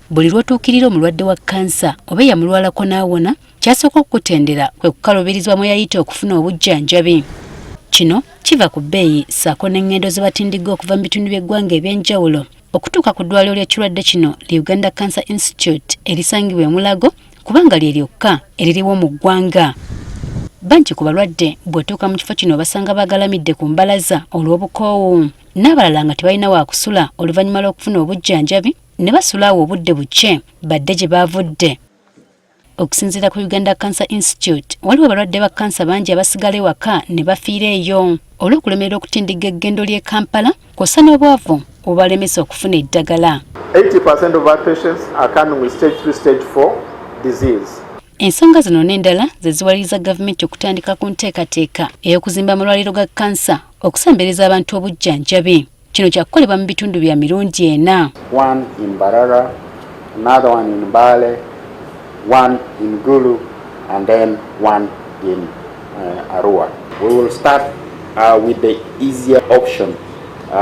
Buli lw'otuukirira omulwadde wa kkansa oba eyamulwalako n'awona, kyasooka okukutendera kwe kukaluubirizibwa mwe yayita okufuna obujjanjabi. Kino kiva ku bbeeyi ssaako n'eŋŋendo ze batindigga okuva mu bitundu by'eggwanga eby'enjawulo okutuuka ku ddwaliro ly'ekirwadde kino li Uganda Cancer Institute erisangibwa e Mulago, kubanga lye lyokka eririwo mu ggwanga. Bangi ku balwadde bw'otuuka mu kifo kino basanga bagalamidde ku mbalaza olw'obukoowu, n'abalala nga tebalina waakusula oluvannyuma lw'okufuna obujjanjabi ne basula awo obudde bukye badde gye baavudde. Okusinziira ku Uganda Cancer Institute, waliwo abalwadde ba kkansa bangi abasigala ewaka ne bafiira eyo olw'okulemerera okutindigga eggendo ly'e Kampala kw'ossa n'obwavu obubalemesa okufuna eddagala. 80% of our patients are coming with stage 3, stage 4 disease. Ensonga zino n'endala ze ziwaliriza gavumenti okutandika ku nteekateeka ey'okuzimba amalwaliro ga kkansa okusembereza abantu obujjanjabi. Kino kyakukolebwa mu bitundu bya mirundi ena. One in Mbarara, another one in Mbale, one in Gulu, and then one in Arua. We will start with the easier option,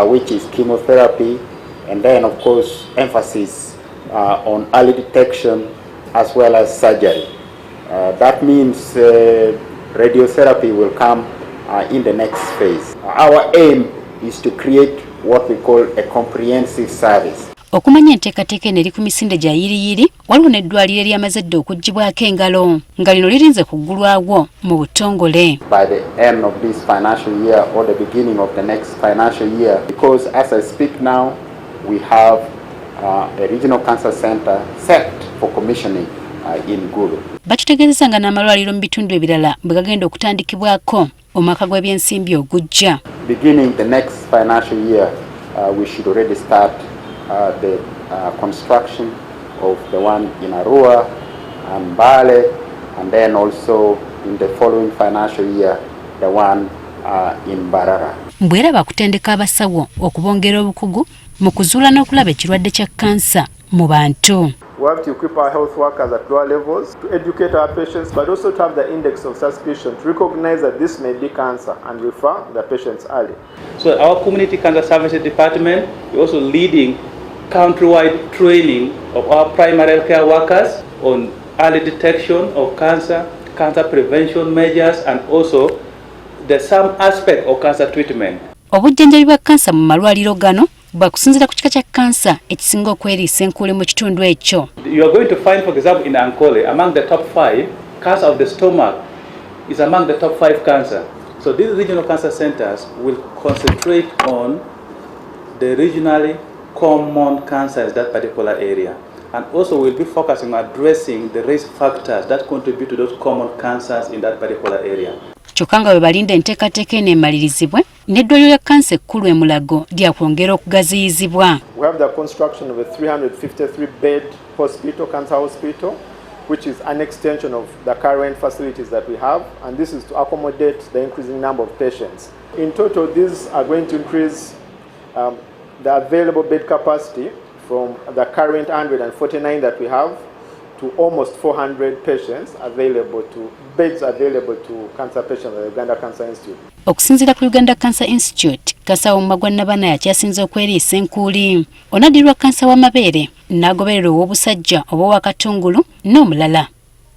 which is chemotherapy, and then, of course, emphasis on early detection as well as surgery. That means radiotherapy will come in the next phase. Our aim is to create what we call a comprehensive service. Okumanya enteekateeka eno eri ku misinde gya yiriyiri, waliwo n'eddwaliro eryamaze dda okuggyibwako engalo nga lino lirinze kuggulwawo mu butongole. By the end of this financial year or the beginning of the next financial year, because as I speak now, we have a regional cancer center set for commissioning in Gulu. Batutegeezezza nga n'amalwaliro mu bitundu ebirala bwe gagenda okutandikibwako omwaka gw'ebyensimbi ogujja. Beginning the next financial year, we should already start the construction of the one in Arua and Mbale, and then also in the following financial year, the one in Mbarara. Mbwera bakutendeka abasawo okubongera obukugu mu kuzuula n'okulaba ekirwadde kya kkansa mu bantu. We have to equip our health workers at lower levels to educate our patients, but also to have the index of suspicion to recognize that this may be cancer and refer the patients early. So our Community Cancer Services Department is also leading countrywide training of our primary care workers on early detection of cancer, cancer prevention measures, and also the some aspect of cancer treatment. Obujjanjabi bwa kkansa mu malwaliro gano bwakusinziira ku kika kya kkansa ekisinga okweriisa enkuuli mu kitundu ekyo. You are going to find, for example, in Ankole, among the top five, cancer of the stomach is among the top five cancer. So these regional cancer centers will concentrate on the regionally common cancers that particular area. And also we'll be focusing on addressing the risk factors that contribute to those common cancers in that particular area. Kyokka nga bwe balinda enteekateeka eno emalirizibwe, n'eddwaliro lya kkansa ekkulu e Mulago lyakwongera okugaziyizibwa. We have the construction of a 353 bed hospital, cancer hospital, which is an extension of the current facilities that we have, and this is to accommodate the increasing number of patients. In total, these are going to increase the available bed capacity from the current 149 that we have to almost 400 patients available to beds available to cancer patients at the Uganda Cancer Institute. Okusinziira ku Uganda Cancer Institute, kkansa w'omumwa gwa nnabaana yakyasinze okweriisa enkuuli, onaddirwa kkansa w'amabeere, n'agoberera ow'obusajja oba ow'akatungulu n'omulala.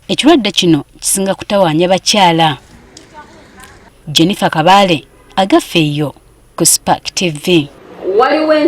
Ekirwadde kino kisinga kutawaanya bakyala. Jennifer Kabaale, Agafeeyo, ku Spark TV. Waliwo